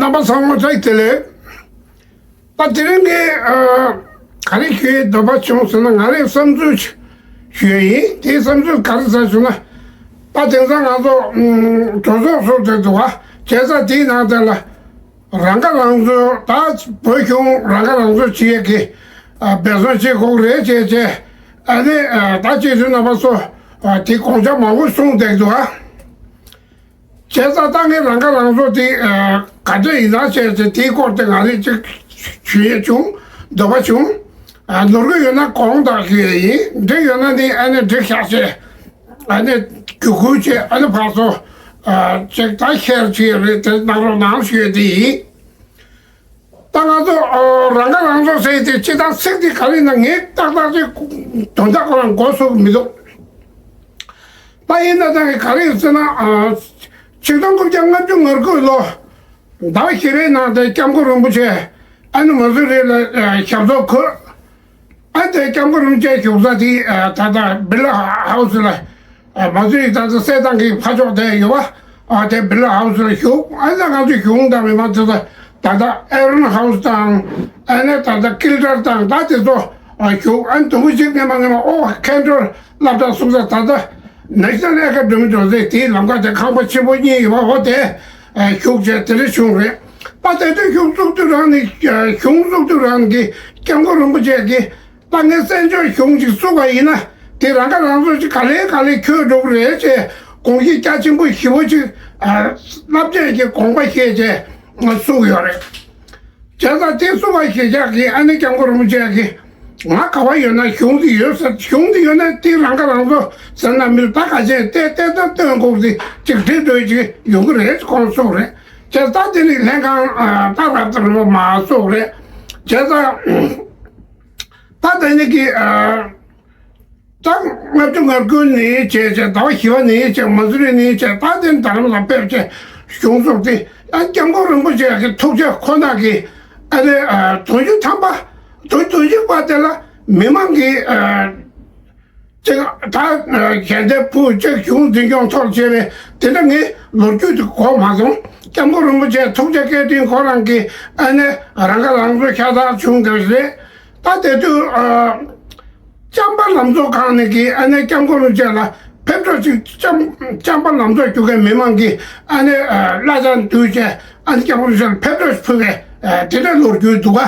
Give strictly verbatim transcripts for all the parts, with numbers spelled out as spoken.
རྣམ་པ་ཚང་མ་བཀྲ་ཤིས་བདེ་ལེགས། ད་དེ་རིང་གི་ཨ་ག་རེ་ཞུ་ཡས་འདོད་པ་བྱུང་ཟེར་ན། ང་རའི་བསམ་ཚུལ་ཞུ་ཡས་ཡིན། དེའི་བསམ་ཚུལ་ག་རེ་ཟེར་ཞུ་ན། ད་དེང་སང་ང་ཚོ་ཨམ་གྲོས་ཚོགས་སོགས་དེ་འདུག་ག་བྱས་ཙང་དེའི་ནང་དེ་ལ་རང་ཁ་རང་གསོ། ད་བོད་གཞུང་རང་ཁ་རང་གསོ་བྱེད་ཡས་ཀྱི་ཨ་འབད་བརྩོན་བྱེད་དགོས་རེད་བྱས་བྱས། ཨ་ནི་ཨ་ད་སྤྱི་འཐུས་རྣམ་པ་ཚོ་ཨ་དེ་དགོངས་འཆར་མང་པོ་གསུངས་བསྡད་འདུག་ག་བྱས་ཙང་ད་ངས་རང་ཁ་རང་གསོ་དེ་ཨ་ག་འདྲ་ཡིན་ན་བྱས་ཏེ་དེའི་སྐོར་དེ་ང་རང་ཅིག་ཞུ་ཡས་བྱུང་། འདོད་པ་བྱུང་། ཨ་ནོར་གྱི་ཡོད་ན་དགོངས་དག་ཞུ་ཡས་ཡིན། འགྲིག་ཡོད་ན་ནི་ཨ་ནི་འགྲིག་ཤག་བྱས། ཨ་ནི་བརྒྱུད་སྐུལ་བྱས། ཨ་ནི་ཕར་ཚུར་ཨ་ཅིག་ད་ཤེར་བྱས་རེད། དེ་གནང་རོགས་གནང་ཞུ་ཡས་དེ་ཡིན། ད་ང་ཚོ་ཨ་རང་ཁ་རང་གསོ་ཟེར་ཡས་དེ་སྤྱིར་བཏང་ཚིག་དེ་ག་རེ་ཡིན་ན་ངས་ཏག་ཏག་ཅིག་དོན་དག་ཁོ་རང་མགོ་ཚོས་ཀྱི་མི་འདུག་ད་ཡིན་ན་ད་ག་རེ་ཡིན་ཟེར་ན། ཨ་ཆིག་སྟོང་དགུ་བརྒྱ་ལྔ་བཅུ་ང་དགུ་ལོ་ཟླ་བ་བཞི་པའི་ནང་དེ་སྐྱབས་མགོན་རིན་པོ་ཆེ་ཨ་ནི་མ་སུ་རི་ལ་ཨ་ཞབས་ཏོག་འཁོད། ཨ་དེ་སྐྱབས་མགོན་རིན་པོ་ཆེ་བཞུགས་ས་དེ་ཨ་ད་ལྟ་བི་ལ་ཧའུ་སི་ལ། ཨ་མ་སུ་རི་ད་ལྟ་སེ་ཐང་གི་ཕ་ཕྱོགས་དེ་ཡོད་པ། ཨ་དེ་བི་ལ་ཧའུ་སི་ལ་བཞུགས། ཨ་ནི་ང་ཚོ་གཞུང་དང་མི་མང་ཚོ་ད་ད་ལྟ་ཨེ་རོན་ཧའུ་སི་དང་། ཨ་ནི་ད་ལྟ་ཀིལ་ཏར་དང་ད་དེ་ཚོ་ཨ་བཞུགས། ཨ་ནི་དུམ་བུ་གཅིག་སྔོན་མ་སྔོན་མ་ཨོ་ཁེན་ཊོལ་སློབ་གྲྭ་གསུམ་ས་ད་ལྟ་ནེ་ཤ་ནལ་ཨེ་ཀ་ཌེ་མི་འགྲོ་ས་དེའི་ལམ་ཁ་དེ་ཁང་པ་ཆེན་པོ་གཉིས་ཡོད་པ། འོ་དེ་ཨ་བཞུགས་བྱས་དེ་འདྲ་བྱུང་རེད། ད་དེ་དུས་གཞུང་བཙུགས་དུས་རང་ནས་གཞུང་བཙུགས་དུས་རང་གི་སྐྱབས་མགོན་རིན་པོ་ཆེ་གིས་ད་ངས་བཙན་བྱོལ་གཞུང་ཅིག་བཙུགས་པ་ཡིན་ན་དེ་རང་ཁ་རང་གསོ་ཅིག་ག་ལེ་ག་ལེ་འཁྱོལ་འགྲོ་གི་རེད་ཅེས་དགོངས་གཞི་རྒྱ་ཆེན་པོ་ཞེ་པོ་ཅིག་ཨ་རླབས་ཆེན་གྱི་དགོངས་པ་བཞེས་བྱས་བཙུགས་ཡོད་རེད། བྱས་ཙང་དེ་བཙུགས་པ་ཞེ་དྲག་གིས་ཨ་ནི་སྐྱབས་མགོན་རིན་པོ་ཆེ་གིས་ང་ག་བ་ཡོད་ན་གཞུང་དེ་ཡོད་ཟེར། གཞུང་དེ་ཡོད་ན་དེ་རང་ཁ་རང་གསོ་ཟེར་ན་མི་ད་ག་ཅན་ཏེ་ཏེ་ད་སྟོན་དགོས་ཟེར་ཅིག་འདྲི་འདོད་ཅིག་ཡོང་གི་རེད་ཁོང་གསུངས་རེད། བྱས་ཙང་དེ་ནི་ལྷན་ཁང་ཨ་ད་རབ་ཙམ་རིམ་པ་མ་སོགས་རེད། བྱས་ཙང་ད་དེ་ནི་གི་ཨ་ད་ལྔ་བཅུ་ང་དགུ་ནས་བྱས་བྱས་ཟླ་བ་བཞི་པ་ནས་བྱས་མ་སུ་རི་ནས་བྱས་ད་དེ་རྡ་རམ་ལ་ཕེབས་བྱས་གཞུང་བཙུགས་ཏེ། ཨ་སྐྱབས་མགོན་རིན་པོ་ཆེ་གི་ཐུགས་རྗེ་ཁོ་ན་གིས་ཨ་ནི་ཨ་དུང་ཕྱུར་ཐམ་པ་དུང་དུང་ཕྱུར་པ་དེ་ལ་མི་མང་གིས་ཨ་ཅིག་ད་ཞལ་འདེབས་ཕུལ་ཅིག་གཞུང་འཛིན་སྐྱོང་ཐོག་བྱས་པའི་དེ་འདྲ་ངས་ལོ་རྒྱུས་དེ་གོ་མ་སོང་། སྐྱབས་མགོན་རིན་པོ་ཆེ་ཐུགས་རྗེ་བཀའ་དྲིན་ཁོ་རང་གིས་ཨ་ནི་རང་ཁ་རང་གསོ་ཤ་སྟག་བྱུང་དེ་རེད། ད་དེ་དུས་ཨ་བྱམས་པ་ལམ་གཙོ་ཁང་ནས་ཀྱི་ཨ་ནི་སྐྱབས་མགོན་རིན་པོ་ཆེ་ལ་ཕེབས་འགྲོ་ཅིག་བྱམས་བྱམས་པ་ལམ་གཙོ་རྒྱུག་མཁན་མི་མང་གིས་ཨ་ནི་ཨ་གླ་ཆ་བསྡུས་བྱས་ཨ་ནི་སྐྱབས་མགོན་རིན་པོ་ཆེ་ལ་ཕེབས་འགྲོ་ཕུལ་བའི་ཨ་དེ་འདྲ་ལོ་རྒྱུས་འདུག་ག་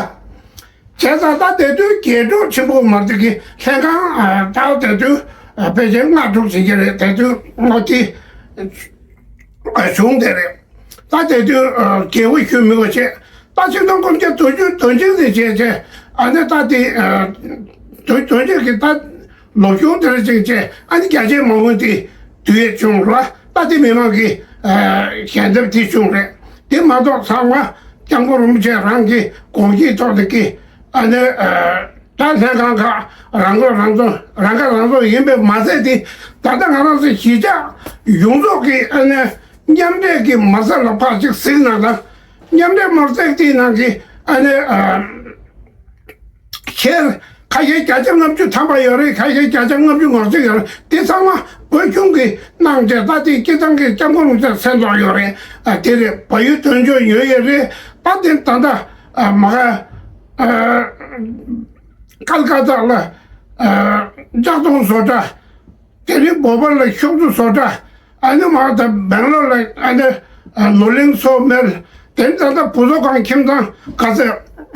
བྱས་ཙང་ད་དེ་དུས་རྒྱལ་སྒྲོག་ཆེན་པོ་མ་རེད་ཀྱི་ལྷན་ཁང་ཨ་ད་དེ་དུས་ཨ་ཕལ་ཆེར་ལྔ་དྲུག་ཟིན་གྱི་རེད། དེ་དུས་ངོ་དེ་ཨ་བྱུང་དེ་རེད། ད་དེ་དུས་ཨ་རྒྱལ་པོ་ཞུ་མི་དགོས་བྱས། ད་ཆིག་སྟོང་དགུ་བརྒྱ་དོན་བདུན་དོན་གཅིག་ནས་བྱས་བྱས་ཨ་ནི་ད་དེ་ཨ་དོན་དོན་གཅིག་གི་ད་ལོ་གཞུང་དེ་རེད་ཅིག་བྱས། ཨ་ནི་རྒྱ་ཆེ་མང་པོ་དེ་དུས་ཡས་བྱུང་ར། ད་དེ་མི་མང་གི་ཨ་ཞལ་འདེབས་དེ་བྱུང་རེད། དེ་མ་གཏོགས་ཚང་མ་སྐྱབས་མགོན་རིན་པོ་ཆེ་རང་གི་དགོངས་གཞིའི་ཐོག་ནས་ཀྱི་ཨ་ནི་ཨ་ད་ལྷན་ཁང་ཁག་རང་ཁ་རང་གསོ་རང་ཁ་རང་གསོ་ཡིན་པས་མ་ཟད་དེ་ད་ལྟ་ང་རང་ཚོ་གཞིས་ཆགས་ཡོངས་རྫོགས་ཀྱི་ཨ་ནི་མཉམ་འབྲེལ་གྱི་མ་རྩ་ལ་ཕར་ཅིག་གཟིགས་ན་ད་མཉམ་འབྲེལ་མ་རྩ་དེའི་ནང་གི་ཨ་ནི་ཨ་ཁྱེད་ཁ་ཤས་བརྒྱ་ཆ་ལྔ་བཅུ་ཐམ་པ་ཡོད་རེད། ཁ་ཤས་བརྒྱ་ཆ་ལྔ་བཅུ་ང་གཅིག་ཡོད་རེད། དེ་ཚང་མ་བོད་གཞུང་གིས་གནང་བྱས་ད་དེ་སྤྱིར་བཏང་གི་སྐྱབས་མགོན་རིན་པོ་ཆེ་མཚན་ཐོག་ཡོད་རེད། ཨ་དེ་རེད། བལ་ཡུལ་དོན་གཅོད་ཡོད་ཡོད་རེད། ད་དེ་ད་ལྟ་ཨ་མ་ག་ཨ་ཀལ་ཀ་ཏ་ལ་ཨ་ལྕགས་སྡོང་བཟོ་གྲྭ། དེ་རིང་བོ་པལ་ལ་ཤོག་བུ་བཟོ་གྲྭ། ཨ་ནི་མ་ད་སྦེང་ལོར་ལ་ཨ་ནི་ནོར་གླིང་སོ་མེར། དེ་ནི་ད་ལྟ་བུ་བཟོ་ཁང་ཁྱིམ་ཚང་ག་ཚད་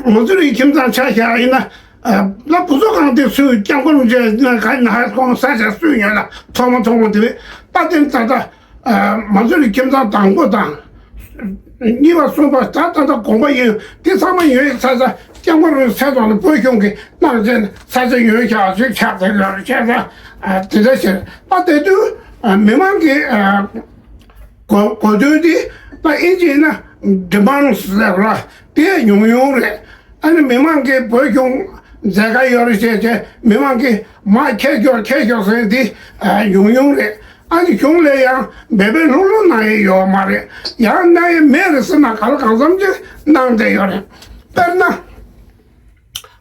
མ་ཚུར་རིགས་ཁྱིམ་ཚང་ཆ་བཞག་ཡིན་ན། ཨ་ལ་བུ་བཟོ་ཁང་དེ་སུས་སྐྱབས་མགོན་རིན་པོ་ཆེ་ན་ག་ན་ཧ་ཁོང་ས་ཆ་སུས་ཉོས་ན་ཐོག་མ་ཐོག་མ་དེ་ད་དེ་ནི་ད་ལྟ་ཨ་མ་ཚུར་རིགས་ཁྱིམ་ཚང་དང་པོ་དང་། གཉིས་པ་གསུམ་པ་ད་ད་ལྟ་དགོངས་པ་ཡིན། དེ་ཚང་མ་ཡོད་ས་ས་སྐྱབས་མགོན་རིན་པོ་ཆེ་དང་བོད་གཞུང་གི་གནང་བྱས་ས་ཆ་ཡོད་ཤག་ཅིག་ཆགས་ཚར་ཡོད་རེད། བྱས་ཙང་ཨ་དེ་འདྲ་བྱས་ད་དེ་དུས་ཨ་མི་མང་གི་ཨ་གོ་གོ་དོན་དེ་ད་ཨིན་ཇི་ཡིན་ན་ཌི་མཱན་ཌི་ཟེར་བ་དེ་ཉུང་ཉུང་རེད། ཨ་ནི་མི་མང་གིས་བོད་གཞུང་མཛད་ཁ་ཡོད་རེད་བྱས་བྱས་མི་མང་གིས་མ་ཁྱེར་ཤོག་ཁྱེར་ཤོག་ཟེར་དེ་ཨ་ཉུང་ཉུང་རེད། ཨ་ནི་གཞུང་ལས་ཡང་འབད་པས་ལྷུག་ལྷུག་གནང་ཡས་ཡོད་མ་རེད། ཡང་གནང་ཡས་མེད་རེད་ཟེར་ན་ག་ལ་གང་འཚམ་ཅིག་གནང་བསྡད་ཡོད་རེད། དཔེར་ན།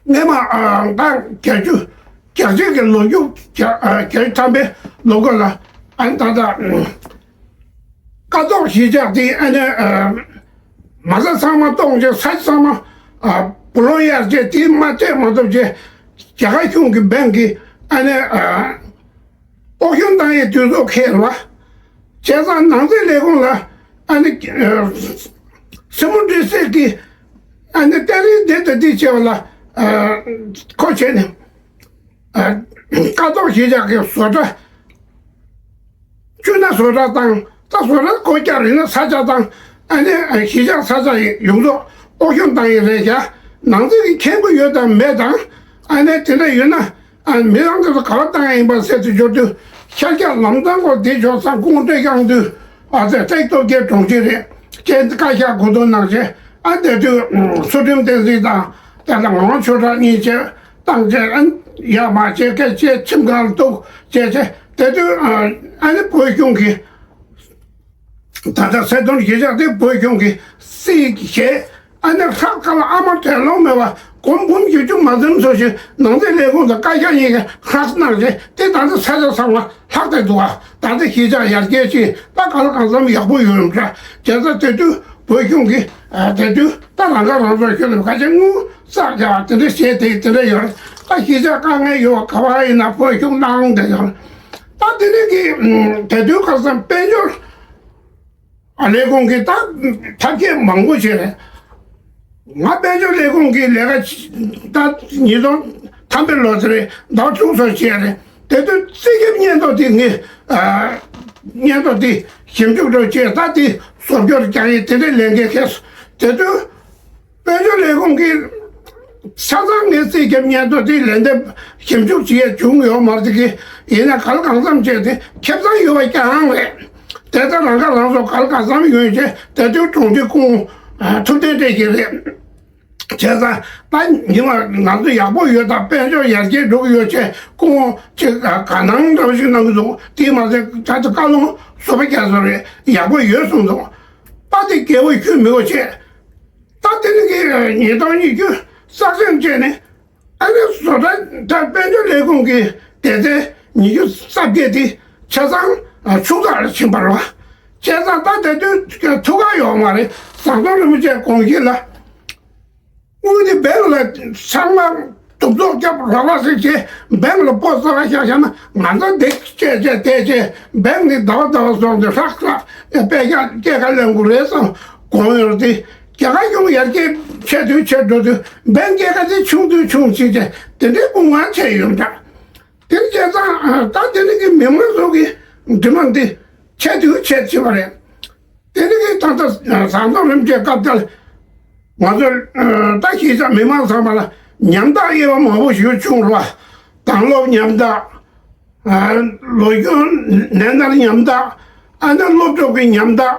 སྔས་མ་ཨ་ད་བརྒྱད་ཅུ་གྱ་གཅིག་གི་ལོ་རྒྱུས་བརྒྱ་ཨ་བརྒྱད་ཅུ་ཐམ་པའི་ལོ་འགོ་ལ་ཨ་ནི་ད་ལྟ་ཀ་ཐོག་གཞིས་ཆགས་དེ་ཨ་ནི་ཨ་ མ་རྩ་ཚང་མ་གཏོང་བྱས། ས་ཆ་ཚང་མ་ཨ་བུ་ལོན་གཡར་བྱས། དེ་མ་སྤྲད་མ་ཐུབ་བྱས། རྒྱ་གར་གཞུང་གི་བེང་གི་ཨ་ནི་ཨ་དབོག་ཞུན་བཏང་ཡས་དུས་ཚོད་འཁེལ་བ། བྱས་ཙང་ནང་སྲིད་ལས་ཁུངས་ལ་ཨ་ནི་ཨ་སྲིན་མོ་འདྲེ་སྲེག་གི་ཨ་ནི་ཏེ་རིང་འདི་དང་འདི་བྱས་པ་ལ་ཨ་ཁོ་བྱས་ནས། ཨ་ཀ་ཐོག་གཞིས་ཆགས་ཀྱི་བཟོ་གྲྭ། བཅུ་ན་བཟོ་གྲྭ་དང་། ད་བཟོ་གྲྭ་སྒོ་རྒྱག་རེད་ན་ས་ཆ་དང་། ཨ་ནི་གཞིས་ཆགས་ས་ཆ་ཡི་ཡོངས་རྫོགས་དབོག་ཞུན་བཏང་ཡི་རེད་ཤག་ནང་སྲིད་ཀྱི་མཁྱེན་དགོས་ཡོད་དང་མེད་དང་། ཨ་ནི་དེ་འདྲ་ཡོད་ན། ཨ་མི་རང་ཚོ་ལ་ག་པར་བཏང་ཡ་ཡིན་པ་ཟེར་དུ་འབྱོར་དུས། ཤར་རྒྱག་ལམ་ཐང་སྐོར་དེ་ཕྱོགས་སམ་ཁོང་སྤྲད་ཀྱང་དུས། ཨ་ཙེ་ཏེག་ཏོ་གེ་གྲོང་ཁྱེར་རེད། ཁྱེད་བཀའ་ཤག་གོ་དོན་གནང་བྱས། ཨ་དེ་དུས་ཚུལ་ཁྲིམས་བསྟན་འཛིན་དང་། དེ་ལ་ངག་དབང་ཆོས་གྲགས་གཉིས་བྱས་བཏང་བྱས། ཨ་ཡ་མ་བྱས་སྐད་ཆ་ཁྱིམ་གང་ལ་གཏུག་བྱས་བྱས། དེ་དུས་ཨ་ནི་བོད་གཞུང་གི་ད་ལྟ་སེ་སྟོན་གཞིས་ཆགས་དེ་བོད་གཞུང་གི་སྲིད་ཀྱི་བྱས། ཨ་ནི་ཧྲག་ཁ་ལ་ཨ་མ་དྲན་ལོང་མེད་པ་སྒོར་འབུམ་བཞི་བཅུ་མ་ཟིན་ཚོ་ཞིག་ནང་སྲིད་ལས་ཁུངས་དང་བཀའ་ཤག་གཉིས་ཀྱིས་ཧྲག་གནང་རྗེས། དེ་ད་ལྟ་ས་ཆ་ཚང་མ་ལྷག་བསྡད་འདུག་ཨ། ད་ལྟ་གཞིས་ཆགས་ཡར་རྒྱས་ཕྱིན། ད་ག་ལ་གང་འཚམ་ཡག་པོ་ཡོད་རུང་འདྲ། བྱས་ཙང་དེ་དུས་བོད་གཞུང་གིས་ཨ་དེ་དུས་ད་རང་ཁ་རང་གསོ་ཁྱོད་ལ་ཁ་ཆེ་དངུལ་བསགས་རྒྱག་དེ་འདྲ་བྱས་དེ་དེ་འདྲ་ཡོད་རེད། ད་གཞིས་ཆགས་དཀའ་ངལ་ཡོད་པ་ག་པར་ཡིན་ན་བོད་གཞུང་གནང་བསྡད་ཡོད་རེད། ད་དེ་རིང་གི་དེ་དུས་ཁ་སང་དཔལ་འབྱོར། ཨ་ལས་ཁུངས་ཀྱིས་ད་ཐབས་ཤེས་མང་པོ་བྱས་རེད། ང་དཔལ་འབྱོར་ལས་ཁུངས་ཀྱི་ལས་ཀ་ད་ཉིས་སྟོང་ཐམ་པའི་ལོ་དེ་རེད། ཟླ་བ་དྲུག་ཙམ་བྱས་རེད། དེ་དུས་རྩིས་ཁེབས་སྙན་ཐོ་དེ་ངས་ཨ་སྙན་ཐོ་དེ་ཞིབ་འཇུག་འགྲོ་བྱས། ད་དེ་བཟོ་བཅོས་རྒྱག་ཡས་དེ་འདྲའི་ལས་འགན་འཁྱེར་སོང་། དེ་དུས་དཔལ་འབྱོར་ལས་ཁུངས་ཀྱིས་ཆ་ཚང་ངས་རྩིས་ཁེབས་སྙན་ཐོ་དེ་ལན་འདེབས་ཞིབ་འཇུག་བྱེད་ཡས་བྱུང་ཡོད་མ་རེད་ཀི། ཡིན་ན་ག་ལ་གང་འཚམ་བྱས་ཏེ་ཁེ་བཟང་ཡོད་པ་རྐྱང་རེད། དེ་ལྟར་རང་ཁ་རང་གསོ་ག་ལ་གང་འཚམ་ཡོད་ཅེས་དེ་དུས་གྲོང་སྡེ་ཁོངས་ཐུབ་བསྟན་བཀྲ་ཤིས་རེད། བྱས་ཙང་ད་ཉི་མ་ང་ཚོ་ཡག་པོ་ཡོད་དང་དཔལ་འབྱོར་ཡར་རྒྱས་འགྲོ་གི་ཡོད་ཅེས་ཁོང་ཅིག་དགའ་སྣང་འདྲ་བོ་ཞིག་གནང་གི་འདུག་དེས་མ་ཟད་ད་ལྟ་བཀའ་ལུང་བཟོ་པ་རྒྱ་མཚོ་རེད། ཡག་པོ་ཡོད་གསུངས་འདུག་ད་དེ་རྒྱལ་པོ་ཁྱོད་མི་གོ་ཆེ། ད་དེ་ནི་གི་ཉིས་སྟོང་ཉི་ཤུ་གསར་བཟོས་བྱས་ནས། ཨ་ནི་བཟོ་གྲྭ་ད་དཔལ་འབྱོར་ལས་ཁུངས་ཀྱི་སྡེ་ཚན་ཉི་ཤུ་རྩ་བརྒྱད་དེ་ཆ་ཚང་ཕྱུག་བདག་ལ་ཕྱིན་པ་རེད་བ། བྱས་ཙང་ད་དེ་དུས་ཐུགས་ཁག་ཡོད་མ་རེད། ཟམ་གདོང་རིན་པོ་ཆེ་དགོངས་གཞི་ལ། དངུལ་དེ་བེང་ལ་ཚང་མ་གདུབ་ཚོགས་རྒྱབ་རོགས་རམ་ཞིག་བྱས། བེང་ལ་སྤོ་ས་ལ་བཞག་བཞག་ན་ང་ཚོ་འདི་བྱས་བྱས་དེ་བྱས། བེང་ནི་ཟླ་བ་ཟླ་བ་སོང་དུས་ཧྲག་ཧྲག་དཔེ་ཆ་སྐྱེད་ཀ་ལེན་དགོས་རེད་བསམ་དགོངས་ཡོད་དེ། རྒྱ་གར་གཞུང་ཡར་རྒྱས་ཆེ་དུས་ཆེ་འགྲོ་དུས་བེང་སྐྱེད་ཀ་དེ་ཆུང་དུས་ཆུང་ཕྱིན་བྱས་དེ་འདྲའི་དཔུང་བ་ཆེ་ཡོད་འདྲ། དེ་བྱས་ཙང་ད་དེ་ནི་གི་མི་མང་ཚོ་གི་འདི་མ་འདི་ཆེ་དུས་ཆེ་ཕྱིན་པ་རེད། དེ་ནི་གི་ད་ལྟ་ཟམ་གདོང་རིན་པོ་ཆེ་སྐབས་དེར་ང་ཚོ་ད་གཞིས་ཆགས་མི་མང་ཚང་མ་ལ་ཉམ་ཐག་དབྱེ་བ་མང་པོ་ཞིག་བྱུང་རོགས། དྭང་སློབ་ཉམ་ཐག་ལོ་རྒྱུས་ལེན་ན་ཉམ་ཐག་ཨ་ནི་སློབ་ཕྲུག་གི་ཉམ་ཐག་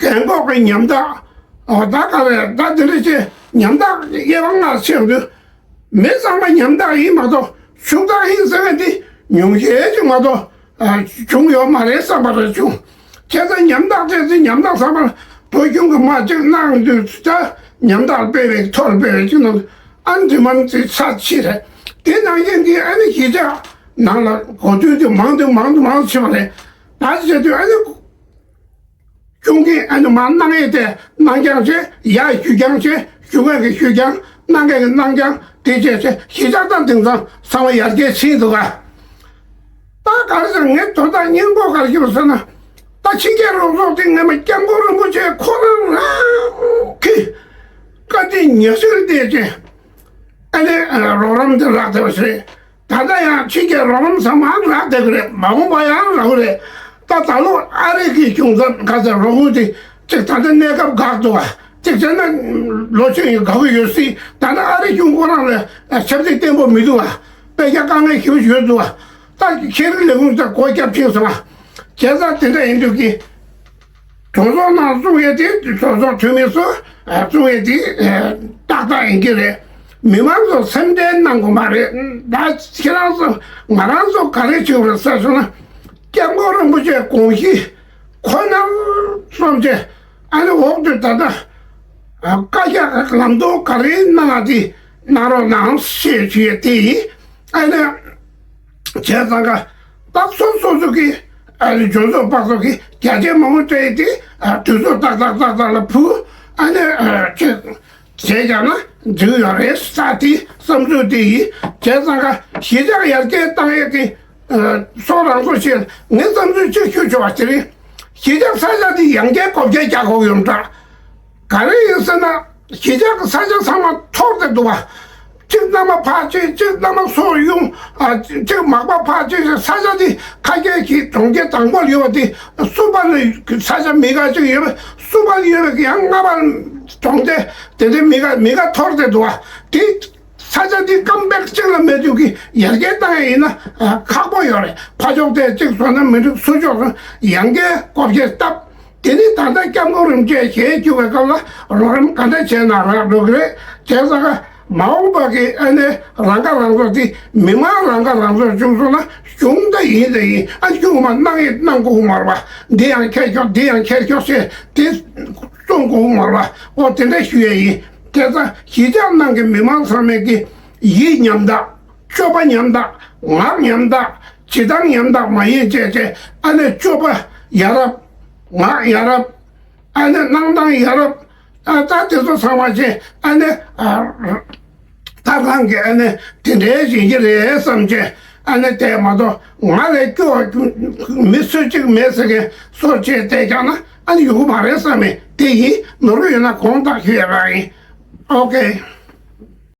རྒན་འཁོགས་ཀྱི་ཉམ་ཐག་ཨོ་ད་ག་རེ་ད་དེ་འདྲ་ཅིག་ཉམ་ཐག་དབྱེ་བ་ལྔ་ཕྱེ་དུས། མི་ཚང་མ་ཉམ་ཐག་ཡིན་མ་གཏོགས་ཕྱུག་ཐག་ཡིན་ཟེར་བ་འདི་ཉུང་ཤས་ཅིག་མ་གཏོགས་ཨ་བྱུང་ཡོད་མ་རེད་བསམ་པ་རེ་བྱུང་། བྱས་ཙང་ཉམ་ཐག་བྱས་ཚེ་ཉམ་ཐག་ཚང་མ་ལ་བོད་གཞུང་གི་དམག་ཅིག་གནང་དུས་ད་ཉམ་ཐག་ལ་སྤེལ་བའི་ཐོག་ལ་སྤེལ་བའི་ཅིག་གནང་དུས་ཨ་ནི་དེ་མ་ཚད་ཚ་ཆེ་རེད། དེ་ནང་བཞིན་གྱི་ཨ་ནི་གཞིས་ཆགས་ནང་ལ་གོ་དོན་དེ་མང་དུ་མང་དུ་མང་དུ་ཕྱིན་པ་རེད། ད་བྱས་དུས་ཨ་ནི། གཞུང་གིས་ཨ་ནི་མར་གནང་ཡས་དེ་གནང་རྐྱང་བྱས། ཡར་ཞུ་རྐྱང་བྱས། ཞུ་མཁན་གྱིས་ཞུ་རྐྱང་། གནང་མཁན་གྱིས་གནང་རྐྱང་། དེ་བྱས་བྱས་གཞིས་ཆགས་དང་དེང་སང་ཚང་མ་ཡར་རྒྱས་ཕྱིན་འདུག་ག་ད་ག་རེ་ཟེར་ངས་དོ་བདག་སྙིང་པོ་ག་རེ་ཞུས་པ་ཟེར་ན། ད་ཕྱི་རྒྱལ་རོགས་ཚོགས་དེ་སྔས་མ་སྐྱབས་མགོན་རིན་པོ་ཆེ་ཁོ་རང་རང་གིས་བཀའ་དྲིན་ཉེར་ཞིར་བརྟེན་བྱས་ཨ་ནི་རོགས་རམ་དེ་རག་བསྡད་པ་ཞིག་རེད། ད་ལྟ་ཡང་ཕྱི་རྒྱལ་རོགས་རམ་ཚང་མ་རག་བསྡད་ཀྱི་རེད། མ་འོངས་པ་ཡང་རག་གི་རེད། ད་ད་ལོ་ཨ་རི་གི་གཞུང་ཚབ་ག་ཚད་རོགས་དངུལ་དེ་གཅིག་ད་ལྟ་གནས་སྐབས་འགག་འདུག་བ། གཅིག་བྱས་ན་ལོ་ཆུང་ཡིན་དགའ་གི་ཡོད་སྲིད། ད་ལྟ་ཨ་རི་གཞུང་ཁོ་རང་ལ་ཆབ་སྲིད་བརྟན་པོ་མི་འདུག་བ། དཔེ་ཆ་དཀའ་ངལ་ཞེ་པོ་ཡོད་འདུག་བ། ད་ཤེས་རིག་ལས་ཁུངས་ད་སྒོ་བརྒྱབ་ཕྱིན་སོང་བ། བྱས་ཙང་དེ་འདྲ་ཡིན་དུས་ཀྱི། གྲོས་ཚོགས་ནང་གསུང་ཡས་དེ་གྲོས་ཚོགས་འཐུས་མི་ཚོ་གསུང་ཡས་དེ་ཏག་ཏག་ཡིན་གྱི་རེད། མི་མང་ཚོ་སེམས་ཁྲལ་གནང་དགོས་མ་རེད། ད་ཁྱེད་རང་ཚོ་ང་རང་ཚོ་ག་རེ་བྱེད་དགོས་རེད་ཟེར་སོང་ན། སྐྱབས་མགོན་རིན་པོ་ཆེ་དགོངས་གཞི་ཁོ་ནར་བསམ་བྱས་ཨ་ནི་འོག་ཏུ་ད་ལྟ་བཀའ་ཤག་ལམ་སྟོན་ག་རེ་གནང་ཡ་དེ་གནང་རོགས་གནང་ཞེས་ཞུ་ཡས་དེ་ཡིན། ཨ་ནི། བྱས་ཙང་ཀ་ད་སོ་སོ་སོ་གི་ཨ་ནི་ཇོ་ཚོགས་པ་ཚོ་གི་རྒྱ་ཆེ་མང་པོ་སྤྲད་དེ་ཨ་དུས་ཚོད་ཏག་ཏག་ཏག་ཏག་ལ་ཕུལ། ཨ་ནི་ཅིག་བྱས་ཀྱང་ན་འགྲིག་ཡོད་རེད་ས་དེ་བསམ་ཚུལ་དེ་ཡིན། བྱས་ཙང་ཀ་གཞིས་ཆགས་ཡར་རྒྱས་བཏང་ཡས་ཀྱི་སོ་རང་སོ་ཞེས་ངའི་བསམ་ཚུལ་གཅིག་ཞུ་ཆོག་པ་དེ་རེད། གཞིས་ཆགས་ས་ཆ་དེ་ཡང་བསྐྱར་བགོ་བཤའ་རྒྱག་དགོས་ཡོད་འདྲ། ག་རེ་ཡིན་ཟེར་ན་གཞིས་ཆགས་ཀྱི་ས་ཆ་ཚང་མ་འཐོར་ཏེ་འདུག་བ། གཅིག་གནའ་མ་ཕར་གཅིག་གཅིག་གནའ་མ་སོག་ཡུམ་ཨ་གཅིག་མག་པ་ཕར་གཅིག་ས་ཆ་དེ་ཁ་སྐད་ཀྱི་གྲོང་ཁྱེར་དང་པོར་ཡོད་པ་དེ་སུ་པ་ལ་ས་ཆ་མི་ཁག་གཅིག་ཡོད་པ་སུ་པ་ལ་ཡོད་པའི་ཡང་ལྔ་པ་གྲོང་ཁྱེར་དེ་འདྲའི་མི་ཁག་མི་ཁག་འཐོར་ཏེ་འདུག་བ། དེ་ས་ཆ་དེ་སྐམ་པོ་གཅིག་ལ་མེད་དུས་ཀྱི་ཡར་རྒྱས་བཏང་ཡ་ཡིན་ན་ཨ་ཁག་པོ་ཡོད་རེད། ཕ་ཕྱོགས་དེ་གཅིག་བཟོ་ན་མི་འགྲིག་ཚུར་ཕྱོགས་སུ་ཡང་བསྐྱར་བགོ་བཤའ་བཏབ། དེ་ནི་ད་ལྟ་སྐྱབས་མགོན་རིན་པོ་ཆེ་ཞལ་བསྒྱུར་བའི་སྐབས་ལ་རོགས་རམ་ག་འདྲ་བྱས་ན་རག་འགྲོ་གི་རེད། བྱས་ཙང་ཀ་མ་འོངས་པ་གི་ཨ་ནི་རང་ཁ་རང་གསོ་དེ་མི་མང་རང་ཁ་རང་གསོ་བྱུང་སོང་ན་གཞུང་ད་ཡིན་ད་ཡིན་ཨ་གཞུང་མ་གནང་ཡིན་གནང་དགོས་མ་རེད་པ། འདི་ཡང་ཁྱེར་ཤོག་འདི་ཡང་ཁྱེར་ཤོག་ཞེས་དེ་གསུང་དགོས་མ་རེད་པ། འོ་དེ་འདྲ་ཞུ་ཡས་ཡིན། བྱས་ཙང་གཞིས་ཆགས་ནང་གི་མི་མང་ཚང་མས་ཀྱི་ཡིད་ཉམས་དག་སྤྱོད་པ་ཉམས་དག་ངག་ཉམས་དག་བྱེད་སྟངས་ཉམས་དག་མ་ཡིན་བྱས་བྱས་ཨ་ནི་སྤྱོད་པ་ཡ་རབས། ངག་ཡ་རབས། ཨ་ནི་གནང་སྟངས་ཡ་རབས། ཨ་ད་དེ་ཚོ་ཚང་མ་བྱས་ཨ་ནི་ཨ་ད་རང་གི་ཨ་ནི་དེ་འདྲའི་བྱེད་ཀྱི་རེད་བསམ་བྱས་ཨ་ནི་དེ་མ་གཏོགས་ང་ལས་སྐྱོ་བ་མི་སུ་གཅིག་མེད་ཟེར་མཁན་སོ་བྱས་བསྡད་ཀྱང་ན་ཨ་ནི་ཡོང་གི་མ་རེད་བསམ་མེད་དེ་ཡིན། ནོར་གི་ཡོད་ན་དགོངས་དག་ཞུ་ཡ་རང་ཡིན། ཨོ་ཀེ།